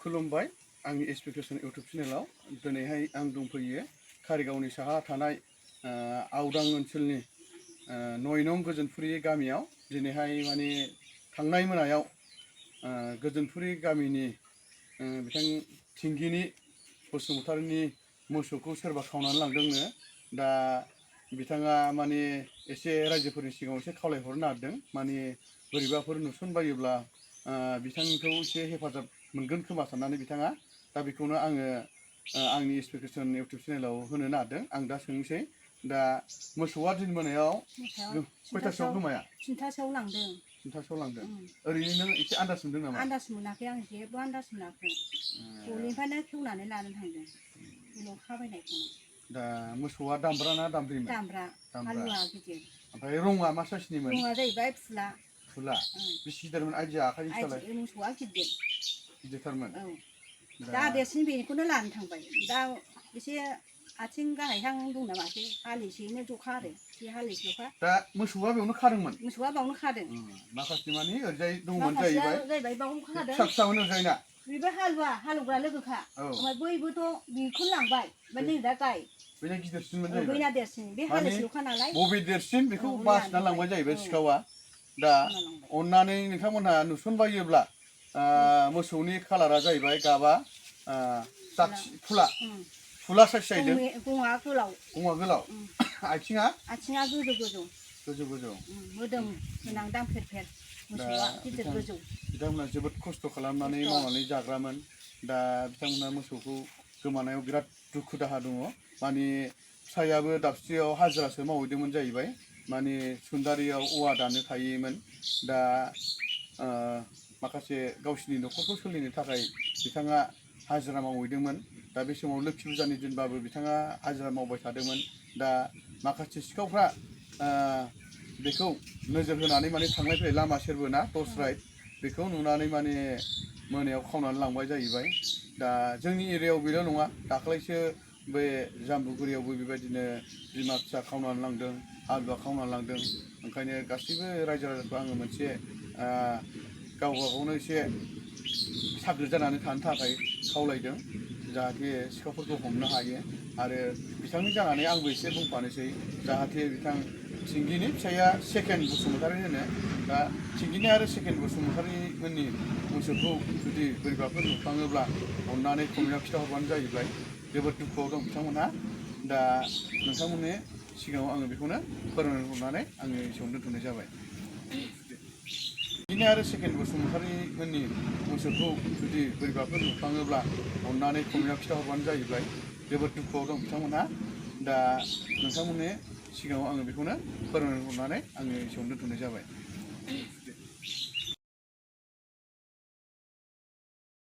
खुलुमबाय आंनि एक्सपेक्टेशन इउट्यूब चेनेलाव दिनैहाय आं दंफैयो कारिगावनि साहा थानाय आवदां ओनसोलनि 9 नं गोजोनफुरि गामियाव दिनैहाय माने थांनाय मोनायाव गोजोनफुरि गामिनि बिथां थिंगिनि बसुमतारिनि मोसौखौ सोरबा खावनानै लांदोंनो दा बिथाङा माने एसे रायजोफोरनि सिगाङाव एसे खावलायहरनो नागिरदों माने बोरैबाफोर नुसनबायोब्ला बिथांखौ एसे हेफाजाब मोनगोन खोमा साननानै बिथाङा दा बेखौनो आङो आंनि एक्सपेक्टेशन इउट्यूब चेनेलाव होनो नागिरदों आं दा सोंनोसै दा मोसौआ दिन मोनायाव खयथासोआव गोमाया 3थासोआव लांदों 3थासोआव लांदों ओरैनो नों एसे आन्दाज मोनदों नामा आन्दाज मोनाखै आं जेबो आन्दाज मोनाखै गलिनिफ्रायनो खेवनानै लानो थांदों उनाव खाबायनायखौ दा मोसौआ दामब्रा ना दामब्रिमोन दामब्रा हालुवा गिदिर ओमफ्राय रङा मा साइसनिमोन रङा जाहैबाय फुला बेसे गिदिरमोन आइडिया आखाइनि फिसालाय मोसौआ गिदिरथारमोन दा देरसिन बेखौनो लानो थांबाय दा एसे आथिं गाहायहां दं नामा एसे हालिसेयैनो जखा आरो बे हालिसे जखा दा मोसौआ बेयावनो खादोंमोन मोसौआ बावनो खादों माखासे मानि ओरैजाय दंमोन जाहैबाय बावनो खादों फिसा फिसामोन ओरैजायना बेबो हालुग्रा लोगोखा ओमफ्राय बैबोथ' बेखौनो लांबाय ओमफ्राय नै दा गाय बैना गिदिरसिनमोन जाहैबाय बैना देरसिन बे हालिसेल'खा नालाय बबे देरसिन बेखौ बासिना लांबाय जाहैबाय सिखावा दा अननानै नोंथांमोनहा नुसनबायोब्ला मोसौनि कालारा जाहैबाय गाबा फुला साइज जाहैदों गङा गोलाव आथिङा गोजौ मोदोम गोनां दांफेरफेर मोसौआ गिदिर गोजौ बिथांमोना जोबोद खस्थ' खालामनानै मावनानै जाग्रामोन दा बिथांमोना मोसौखौ गोमानायाव बिराद दुखु दाहा दङ माने फिसायाबो दाबसेयाव हाजिरासो मावहैदोंमोन जाहैबाय माने सुन्दारियाव औवा दाननो थायोमोन दा माखासे गावसिनि न'खरखौ सोलिनो थाखाय बिथाङा हाजिरा मावहैदोंमोन दा बे समाव लोक्षि फुजानि दिनबाबो बिथाङा हाजिरा मावबाय थादोंमोन दा माखासे सिखावफ्रा बेखौ नोजोर होनानै माने थांलाय फैलाय लामा सेरबोना टर्च लाइट बेखौ नुनानै माने मोनायाव खावनानै लांबाय जाहैबाय दा जोंनि एरियायाव बेल' नङा दाख्लैसो बे जाम्बुगुरियावबो बेबायदिनो बिमा फिसा खावनानै लांदों हालुवा खावनानै लांदों ओंखायनो गासैबो रायजो राजाखौ आङो मोनसे गावबागावनो एसे साग्रिद जानानै थानो थाखाय खावलायदों जाहाथे सिखावफोरखौ हमनो हायो आरो बिथांनि जानानै आंबो एसे बुंफानोसै जाहाथे बिथां थिंगिनि फिसाया सेकेन्ड बसुमतारि होनो दा थिंगिनि आरो सेकेन्ड बसुमतारि मोननि मोसौखौ जुदि बोरैबाफोर नुफ्लाङोब्ला अननानै कमेन्टआव खिन्थाहरबानो जाहैबाय जोबोद दुखुआव दं बिथांमोनहा दा नोंथांमोननि सिगाङाव आङो बेखौनो फोरमायनो हरनानै आङो एसेयावनो दोनथ'नाय जाबाय थिंगिनि आरो सेकेन्ड बसुमतारि मोननि मोसौखौ जुदि बोरैबाफोर नुफ्लाङोब्ला अननानै कमेन्टआव खिन्थाहरबानो जाहैबाय जोबोद दुखुआव दं बिथांमोनहा दा नोंथांमोननि सिगाङाव आङो बेखौनो फोरमायनो हरनानै आङो एसेयावनो दोनथ'नाय जाबाय